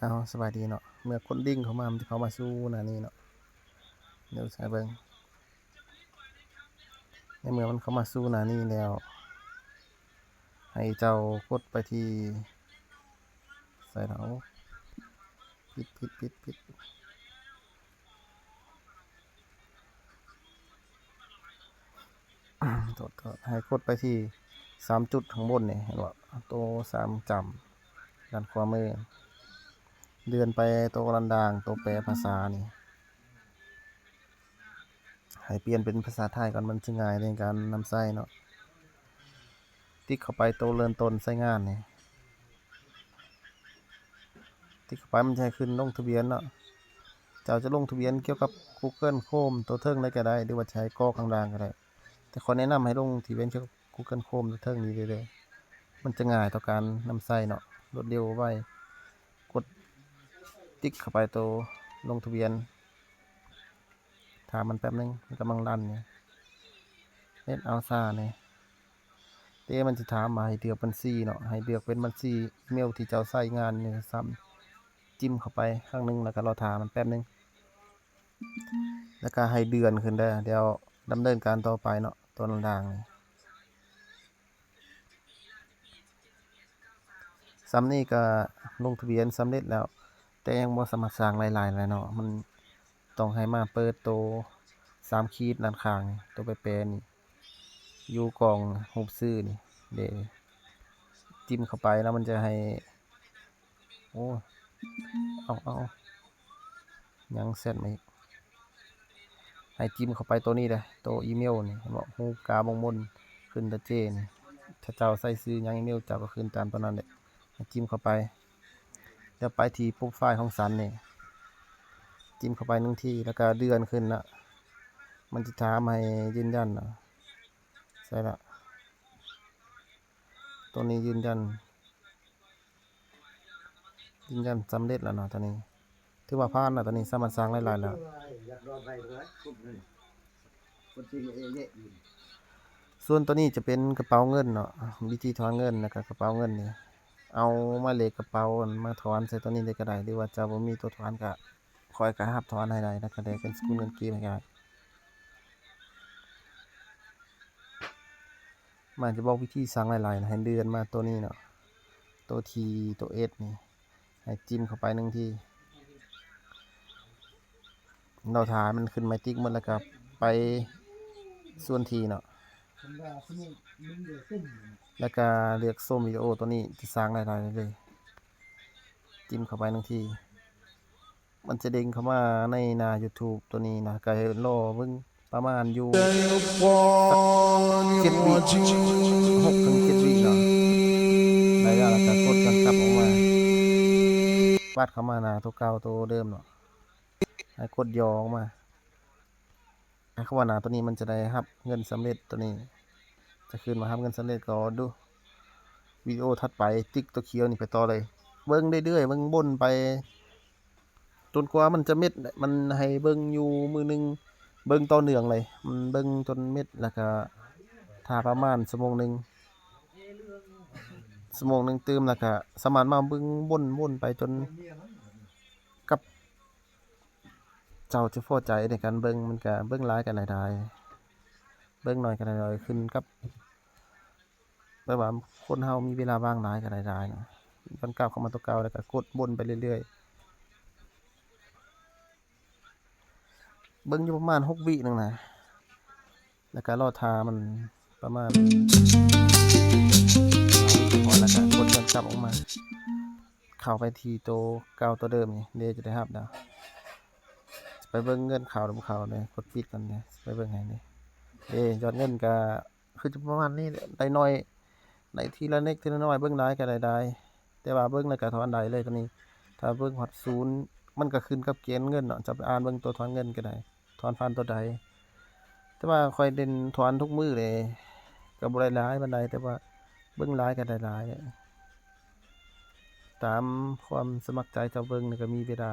ເອົາ ສະບາຍດີເນາະ. ເມື່ອກົດລິ້ງເຂົ້າມາ ມັນຈະເຂົ້າມາສູ່ໜ້ານີ້ເນາະ. ດຽວໃຫ້ເບິ່ງ. ໃນເມື່ອມັນເຂົ້າມາສູ່ໜ້ານີ້ແລ້ວ ໃຫ້ເຈົ້າກົດໄປທີ່ ໃສ່ລະ ໂອ້ ຜິດ ຜິດ ຜິດ ຜິດ. ໂທດ ໂທດ ໃຫ້ກົດໄປທີ່ສາມຈຸດຂ້າງບົນນີ້ ເຫັນບໍ່? ໂຕສາມຈ້ຳດ້ານຂວາມື ເລື່ອນໄປໂຕດ້ານລ່າງ ໂຕແປພາສານີ້ ໃຫ້ປ່ຽນເປັນພາສາໄທກ່ອນ ມັນຈະງ່າຍໃນການນຳໃຊ້ເນາະ. ຕິກເຂົ້າໄປໂຕເລີ່ມຕົ້ນໃຊ້ງານນີ້ ຕິກເຂົ້າໄປ ມັນຈະໃຫ້ຂຶ້ນລົງທະບຽນເນາະ. ເຈົ້າຈະລົງທະບຽນກ່ຽວກັບ Google Chrome ໂຕເທິງໃດກໍໄດ້ ຫຼືວ່າຈະໃຫ້ກອກຂ້າງລ່າງກໍໄດ້ ແຕ່ຂໍແນະນຳໃຫ້ລົງທະບຽນກ່ຽວກັບ Google Chrome ໂຕເທິງນີ້ເດີ້ ມັນຈະງ່າຍຕໍ່ການນຳໃຊ້ເນາະ ລວດເລັວໄວ. ກົດຕິກເຂົ້າໄປໂຕລົງທະບຽນ. ຖ້າມັນແປັບໜຶ່ງ ມັນກຳລັງລັນຢູ່ ເຮັດເອົາຊ້າແດ່. ເດ ມັນຊິຖາມວ່າໃຫ້ເລືອກບັນຊີເນາະ ໃຫ້ເລືອກເປັນບັນຊີອີເມວທີ່ເຈົ້າໃຊ້ງານນີ້ຊ້ຳ ຈິ້ມເຂົ້າໄປຄັ້ງໜຶ່ງ ແລ້ວກໍລໍຖ້າມັນແປັບໜຶ່ງ ແລ້ວກໍໃຫ້ເລື່ອນຂຶ້ນເດີ້ ດຽວດຳເນີນການຕໍ່ໄປເນາະ ໂຕລ່າງໆນີ້. ສ່ຳນີ້ກໍລົງທະບຽນສຳເລັດແລ້ວ ແຕ່ຍັງບໍ່ສາມາດສ້າງລາຍໄດ້ເນາະ ມັນຕ້ອງໃຫ້ມາເປີດໂຕສາມຂີດດ້ານຂ້າງນີ້ ໂຕແປໆນີ້ ຢູ່ກ່ອງຮູບຊື່ນີ້ເດ້ ຈິ້ມເຂົ້າໄປແລ້ວມັນຈະໃຫ້ ໂອ້ ເອົາ ເອົາ ຍັງແຊັດມາອີກ. ໃຫ້ຈິ້ມເຂົ້າໄປໂຕນີ້ເດີ້ ໂຕອີເມວນີ້ ເຫັນບໍ່? ຮູບກາບົງບົນຂຶ້ນຕາເຈ້ນີ້ ຖ້າເຈົ້າໃສ່ຊື່ຫຍັງອີເມວເຈົ້າກໍຂຶ້ນຕາມໂຕນັ້ນແຫຼະ. ໃຫ້ຈິ້ມເຂົ້າໄປ ແລ້ວໄປທີ່ໂປຣໄຟລ໌ຂອງສັນນີ້ ຈິ້ມເຂົ້າໄປໜຶ່ງທີ ແລ້ວກໍເລື່ອນຂຶ້ນນະ ມັນຈະຖາມໃຫ້ຢືນຢັນນະ ໃສ່ລະ ໂຕນີ້ຢືນຢັນ ຢືນຢັນສຳເລັດແລ້ວເນາະ ຕອນນີ້ຖືວ່າຜ່ານແລ້ວ ຕອນນີ້ສາມາດສ້າງລາຍໄດ້ແລ້ວ. ສ່ວນໂຕນີ້ຈະເປັນກະເປົາເງິນເນາະ ວິທີຖອນເງິນ ແລ້ວກະກະເປົາເງິນນີ້ ເອົາໝາຍເລກກະເປົາມາຖອນໃສ່ໂຕນີ້ເລີຍກະໄດ້ ຫຼືວ່າເຈົ້າບໍ່ມີໂຕຖອນກະ ຂ້ອຍກໍຮັບຖອນໃຫ້ໄດ້ ແລ້ວກໍໄດ້ເປັນສະກຸນເງິນກີບໃຫ້ກໍໄດ້. ມັນຈະບອກວິທີສ້າງລາຍໄດ້ ໃຫ້ເລື່ອນມາໂຕນີ້ເນາະ ໂຕທີ ໂຕເອັສນີ້ ໃຫ້ຈິ້ມເຂົ້າໄປໜຶ່ງທີ ລໍຖ້າໃຫ້ມັນຂຶ້ນໄມຕິກໝົດ ແລ້ວກໍໄປສ່ວນທີເນາະ ແລ້ວກໍເລືອກຊົມວິດີໂອ ໂຕນີ້ຈະສ້າງລາຍໄດ້ເລີຍ ຈິ້ມເຂົ້າໄປໜຶ່ງທີ. ມັນຈະເດ້ງເຂົ້າມາໃນໜ້າ YouTube ໂຕນີ້ນະ ກະໃຫ້ລໍເບິ່ງປະມານຢູ່ສັກເຈັດວິ ຫົກເຖິງເຈັດວິເນາະ ໄດ້ແລ້ວ ແລ້ວກະກົດຍ້ອນກັບອອກມາ ປາດເຂົ້າມາໜ້າໂຕເກົ່າໂຕເດີມເນາະ ໃຫ້ກົດຍໍອອກມາ. ໃຫ້ຄຳວ່າໜ້າໂຕນີ້ມັນຈະໄດ້ຮັບເງິນສຳເລັດ ໂຕນີ້ຈະຂຶ້ນວ່າຮັບເງິນສຳເລັດ ກໍເບິ່ງດູວິດີໂອຖັດໄປ ຕິກໂຕຂຽວນີ້ໄປຕໍ່ເລີຍ ເບິ່ງເລື້ອຍໆ ເບິ່ງວົນໄປ ຈົນກວ່າມັນຈະເມັດ ມັນໃຫ້ເບິ່ງຢູ່ມື້ໜຶ່ງ ເບິ່ງຕໍ່ເນື່ອງເລີຍ ມັນເບິ່ງຈົນເມັດ ແລ້ວກະຖ້າປະມານຊົ່ວໂມງໜຶ່ງ ຊົ່ວໂມງໜຶ່ງຕື່ມ ແລ້ວກະສາມາດມາເບິ່ງວົນໆໄປຈົນກັບ ເຈົ້າຈະພໍໃຈໃນການເບິ່ງ ມັນກະເບິ່ງຫຼາຍກໍໄດ້ຫຼາຍ ເບິ່ງໜ້ອຍກໍໄດ້ໜ້ອຍ ຂຶ້ນກັບແບບວ່າຄົນເຮົາມີເວລາວ່າງຫຼາຍກໍໄດ້ຫຼາຍນະ ມັນກັບເຂົ້າມາຕົວເກົ່າ ແລ້ວກໍກົດວົນໄປເລື້ອຍໆ ເບິ່ງຢູ່ປະມານຫົກວິໜຶ່ງນະ ແລ້ວກໍລໍຖ້າມັນປະມານ ພໍແລ້ວກໍກົດຍ້ອນກັບອອກມາ. ເຂົ້າໄປທີ່ໂຕເກົ່າໂຕເດີມນີ້ເດ ຈະໄດ້ຮັບແລ້ວ ໄປເບິ່ງເງິນເຂົ້າຫຼືບໍ່ເຂົ້າເດ ກົດປິດກ່ອນເດ ໄປເບິ່ງໃຫ້ເດ ເດ ຍອດເງິນກະຄືຈະປະມານນີ້ແຫຼະ ໄດ້ໜ້ອຍ ໄດ້ທີລະເລັກທີລະນ້ອຍ ເບິ່ງຫຼາຍກະໄດ້ຫຼາຍ ແຕ່ວ່າເບິ່ງແລ້ວກະຖອນໄດ້ເລີຍຕອນນີ້ ຖ້າເບິ່ງຮອດສູນ ມັນກະຂຶ້ນກັບເກນເງິນເນາະ ເຈົ້າໄປອ່ານເບິ່ງໂຕຖອນເງິນກະໄດ້ ຖອນຜ່ານໂຕໃດ ແຕ່ວ່າຂ້ອຍເນັ້ນຖອນທຸກມື້ເດ ກໍບໍ່ໄດ້ຫຼາຍປານໃດ ແຕ່ວ່າເບິ່ງຫຼາຍກໍໄດ້ຫຼາຍ ຕາມຄວາມສະໝັກໃຈເຈົ້າເບິ່ງນີ້ກໍມີເວລາ